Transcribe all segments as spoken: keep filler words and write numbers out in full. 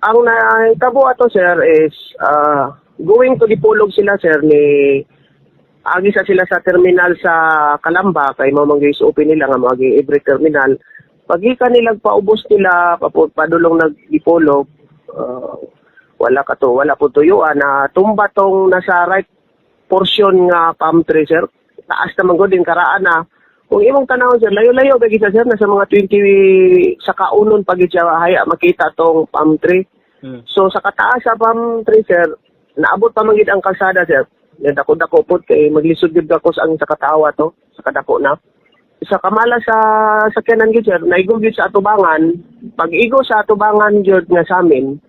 Ang nahitabo ato, sir, is, ah, going to Dipolog sila, sir, ni agi sa sila sa terminal sa Calamba, kay mao man gyud S O P nila nga moagi every terminal. Paggikan nila, paubos nila papu-, padulong nag Dipolog, ah, wala ka to, wala po tuyuan na tumba tong nasa right portion nga palm tree, sir. Taas naman gud din karaan na. Kung imong tanawon, sir, layo-layo ba gid siya, sir, nasa mga twenty sa kaunon pa gid siya haya makita tong palm tree. Hmm. So, sa kataas sa palm tree, sir, naabot pa man gid ang kalsada, sir. Nga dako-dako pod kay maglisod gid ako sa, ang sa katawa to, sa kadako na. Sa kamala sa sakyanan gid, sir, naigo gid sa atubangan. Pag-igo sa atubangan gyud nga sa amin,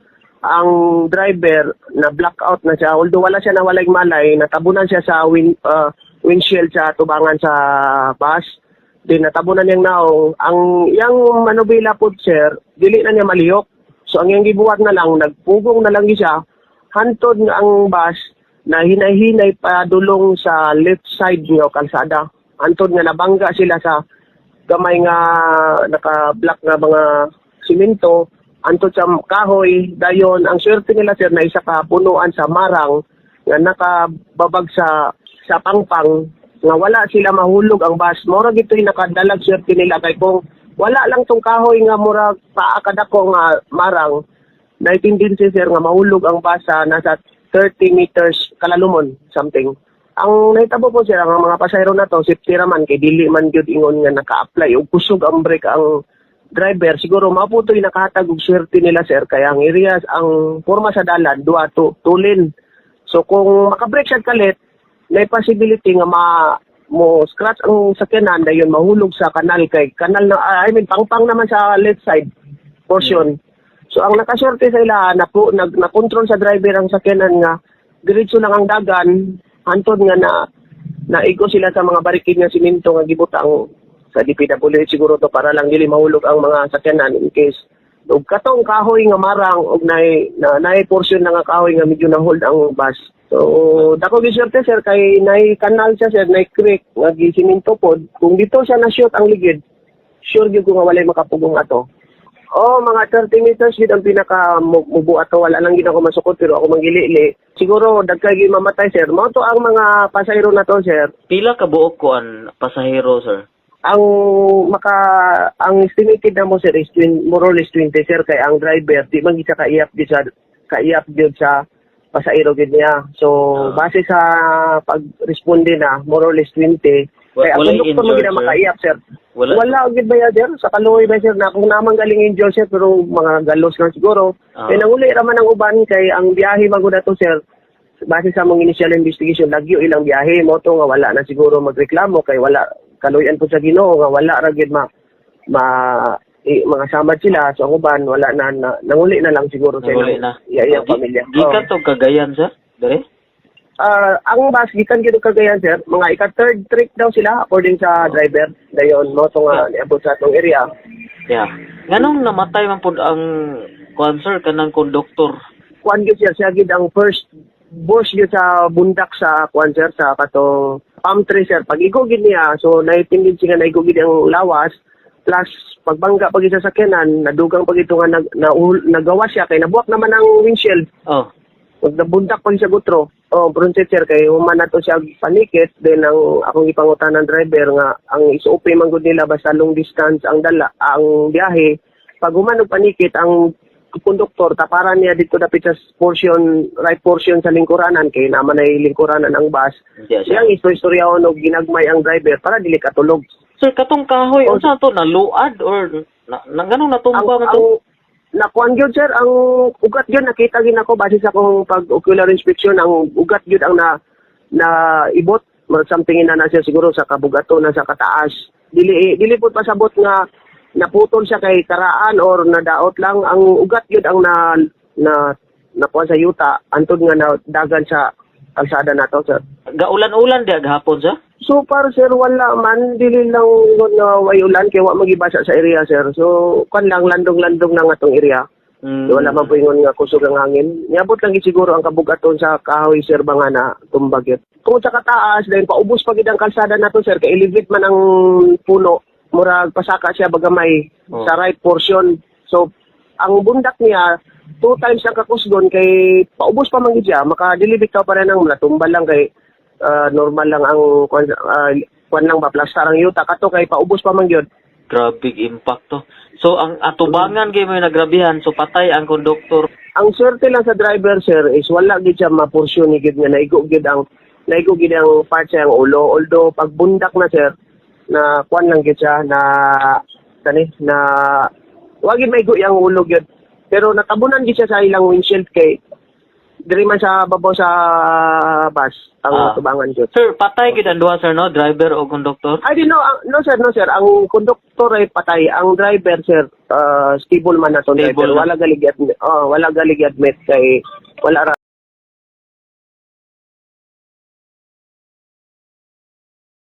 ang driver na blackout na siya. Although wala siya nawalay malay, natabunan siya sa win-, ah, windshield sa atubangan sa bus. Then natabunan niyang naong. Ang yang manubila pod, sir, dili na niya malihok. So ang yang gibuhat na lang, nagpugong na lang siya. Hantod nga ang bus na hinay-hinay padulong sa left side nga kalsada. Antod nga nabangga sila sa gamay nga naka-block nga mga simento, antod sa kahoy, dayon ang swerte nila, sir, na isa ka punuan sa marang nga nakababag sa, sa pangpang, nga wala sila mahulog ang bus. Mao ra gid to'y nakadalag swerte nila, kay kung wala lang tong kahoy nga murag paa kadako nga marang, may tendency, sir, nga mahulog ang bus sa nasa thirty meters kalalumon, something. Ang nahitabo po, sir, ang mga pasahero na to, safety ra man, kay dili man gyud ingon nga naka-apply og kusog ang brake ang driver. Siguro mao po to'y nakahatag og swerte nila, sir, kay ang area, ang porma sa dalan, duha to, two lane. So kung maka-brake siya kalit, may possibility nga ma-, mo scratch ang sakyanan, dayon mahulog sa kanal, kay kanal na, ah, I mean, pangpang naman sa left side portion. So ang nakaswerte sa ila, napu-, nag-, nakontrol sa driver ang sakyanan nga diretso lang ang dagan, hantod nga na, naigo sila sa mga barikid nga simento nga gibutang sa D P W H siguro to, para lang dili mahulog ang mga sakyanan in case. Ug katong kahoy nga marang, ug nay, na, nay portion na nga kahoy nga medyo na-hold ang bus. So, dako gid swerte, sir, kay nay kanal siya, sir, nay creek nga gisimento pod. Kung dito siya na-shoot ang ligid, sure gyud ko nga walay makapugong ato. Oh, mga thirty meters gid ang pinaka mu-, mubo ato. Wala lang gid ako masukod, pero ako manggilili. Siguro dagkay gyud mamatay, sir. Mao to ang mga pasahero na to, sir. Pila ka buok kuan pasahero, sir? Ang maka, ang estimated namo, sir, is twen-, more or less twenty, sir, kay ang driver di man gid siya kaiyap gid sa, kaiyap gyud sa pasahero gid niya. So, Ah. base sa pag-responde na, more or less twenty. Wa-, Kaya walay ako, doktor, injured, magina sir? Makaiyap, sir. Wala. Wala gid ba ya, sir? Sa kaluoy ba, sir, na kung namang galing injured, sir, pero mga galos lang siguro. Ah. Kay nanguli ra man ang uban, kay ang biyahe man gud ato, sir, base sa among initial investigation, lagyo ilang biyahe. Mao to nga wala na siguro magreklamo, kay wala, kaluy-an po sa Ginoo nga wala ra gid ma-, ma-, i-, mga samad sila. So, ang uban, wala na, na, nanguli na lang siguro sa Nanguli ilang na. iya-iyang Ah, gi-, pamilya. gikan Oo. to Cagayan, sir? Dere? Ah, ang bus, gikan gyud Cagayan, sir. Mga ika-third trip daw sila, according sa driver. Dayon, mao to nga Yeah. niabot sa atong area. Yeah. Nganong namatay man pud ang, kuwan, sir, kanang konduktor? Kuwan gyud siya, siya gid ang first burst gyud sa bundak sa, kuwan, sir, sa katong palm tree, sir. Pag-igo gid niya, so, naay tendency nga naigo gid ang lawas, plus, pagbangga pa gid sa sakyanan, nadugang pa gid to nga nag-, naul-, nagawas siya, kay nabuwak naman ang windshield. Oh. Ug nabundak pa gid siya gutro. Oh, bronze, sir, kay human nato siya panikit, then ang akong gipangutanan driver nga ang S O P man gud nila basta long distance ang dala, ang biyahe. Pag human og panikit ang konduktor, taparan niya dito dapit sa portion, right portion sa lingkuranan, kay naman ay lingkuranan ang bus. Siya, siya. Yang istoryaon og ginagmay ang driver para dili katulog. Sir, katong kahoy, Oh. unsa to, naluad or na, na, nganong natumba Ang, man to? ang, nakuan gyud, sir, ang ugat gyud, nakita gyud ako base sa akong pag-ocular inspection, ang ugat gyud ang na, na ibot, murag something ina na siya siguro sa kabugato na sa kataas. Dili, dili po pasabot nga naputol siya kay karaan or nadaot lang. Ang ugat gyud ang na, na, nakuha sa yuta, antod nga nadagan sa kalsada nato, sir. Gaulan-ulan diya gahapon, sir? So far, sir, wala man. Dili lang ingon nga way ulan kay wa magibasa sa area, sir. So, kan lang, landong-landong na nga tong area. Mm. Wala man po ingon nga kusog ang hangin. Niabot lang gid siguro ang kabugaton sa kahoy, sir, ba nga na tumbag yun. Tungod sa kataas, then paubos pa gid ang kalsada nato, sir, kay elevate man ang puno, murag pasaka siya bagamay Oh. sa right portion. So, ang bundak niya, two times ang kakusgon kay paubos pa man gid siya, makadili bitaw pa rin ang natumba lang kay ah, normal lang ang kwan, ah, kwan lang ba, plastar ang yuta. Kato kay paubos pa man gyud. Grabe impact to. So ang atubangan kay may nagrabihan, so patay ang konduktor. Ang swerte lang sa driver, sir, is wala gid siya maporsyon ni gid nga naigo gid ang naigo gid ang part sa iyang ulo. Although pagbundak na, sir, na kwan lang gid siya na kani na wa gid maigo iyang ulo gyud. Pero natabunan gid siya sa ilang windshield kay diri man sa babaw sa bus ang Ah. tubangan gyud. Sir, patay gid ang duha, sir, no? Driver o konduktor? I didn't know, ang, no sir, no sir, ang konduktor ay patay, ang driver sir, ah, stable man na tong Stable driver, na. Wala gali gi-admit, oh, wala gali gi-admit kay wala ra